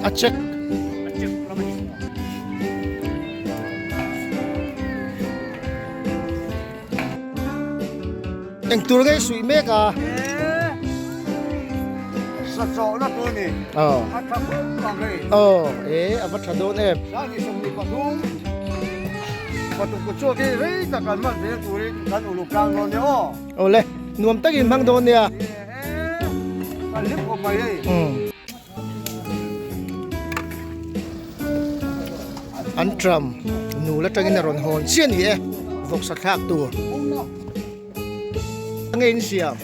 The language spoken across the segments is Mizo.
A check. A check lam a ni. Eng tur ngei suih mek a. Sa chawhna tur ni. Aw. A tha khawp ang hei. Aw, e a va tha dawn em. Sangni 23 patuk ku chuak hi rei tak kan hman zel turin kan uluk tlang dawn nia aw. Aw le, nuam takin hmang dawn nia. Kan hlim khawp mai hei. An tram nul atangin a rawn hawn chiah ni e vawksa thlak tur nge in siam.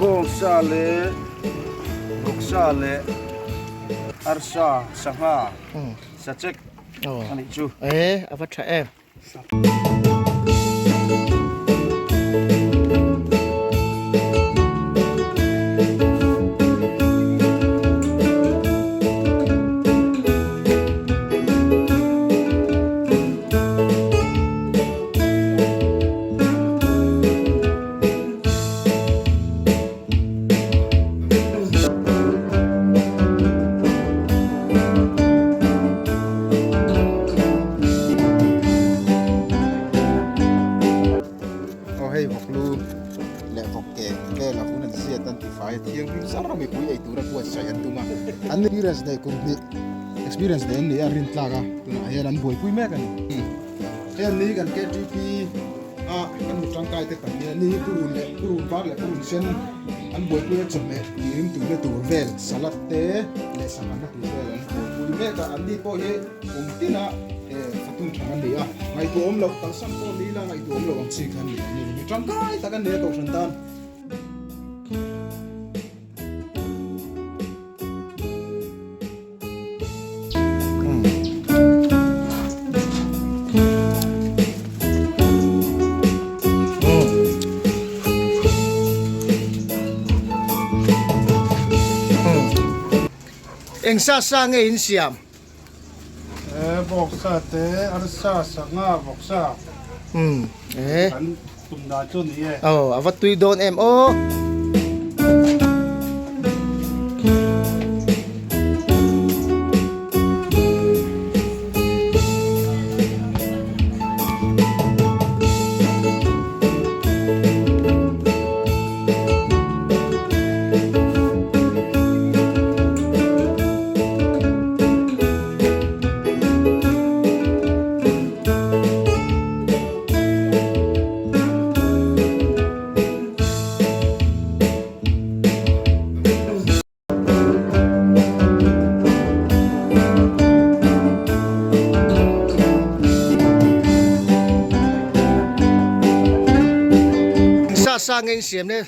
Bawngsa leh vawksa leh arsa sangha sachek a nih chu. E a va tha em. Aw hei vawklu leh vawk ke vel a hun an ziat an tifai a thianghlim zar a mipui ei tura buatsaih an tum a an experience nei kum hnih experience nei an ni a rin tlak a tunah hian an buaipui mek a ni hei an ni kan KTP a kan hmu tangkai te pahnih a ni hi purun leh purun var leh purun sen an buaipui a chawhmeh tihrim tuina tur vel salad te leh sanghalna tur vel an buaipui mek a an ni pawh hi kum tina eh fatun thang an ni a ngaihtuah awm loh kalsan pawh ni ila ngaihtuah awm loh ang chi kha an ni an ni mi tangkai tak an ni a kohhran tan. Eng sa sa nge in siam? E vawksa te arsa sangha vawksa. Um e. Kan tum dan chu ni e. Aw a va tui dawn em aw. Sa sa nge in siam le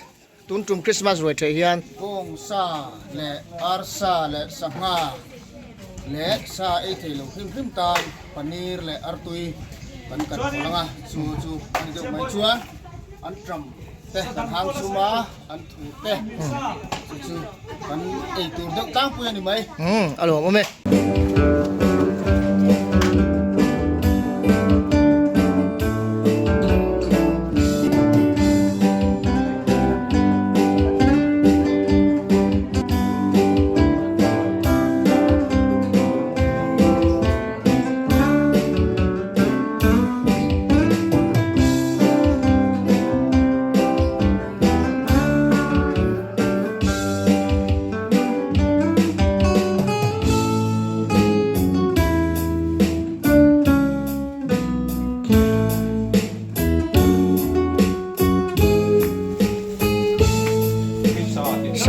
tun tum Christmas ruai theih hian. Bawng sa leh ar sa leh sangha leh sa ei thei lo hrim hrim tan paneer leh artui kan kan hawl ang a, chu chu a ni deuh mai chuan an tram te kan hang chhum a. An thu te chu chu kan ei tur deuh tlangpui a ni mai. Umm a lawm awm e.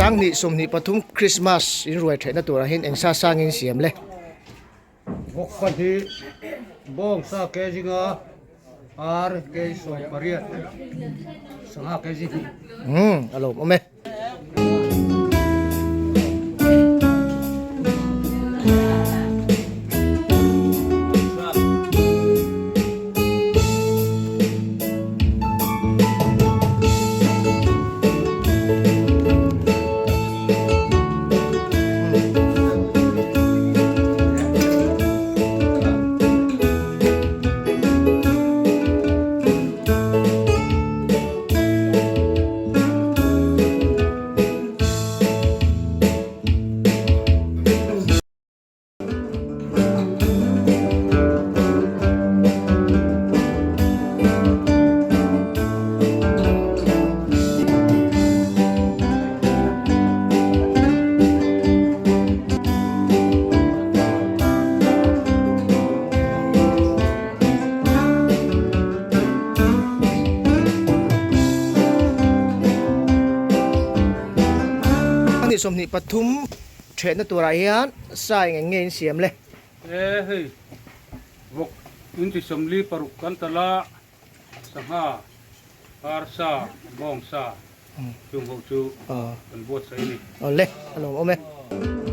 Sanghnih 23 Christmas in ruai theihna turah hian eng sa sangin siam le. Vawk pahnih bawng sa kg nga ar kg 18 sangha kg hnih. Umm a lawm awm e. 23 ṭhehna turah hian sa eng eng nge in siam le? E hei, vawk inti 46 kan tal a, sangha, arsa, bawngsa chung ho chu kan buatsaih a ni. Awle, a lawmawm e.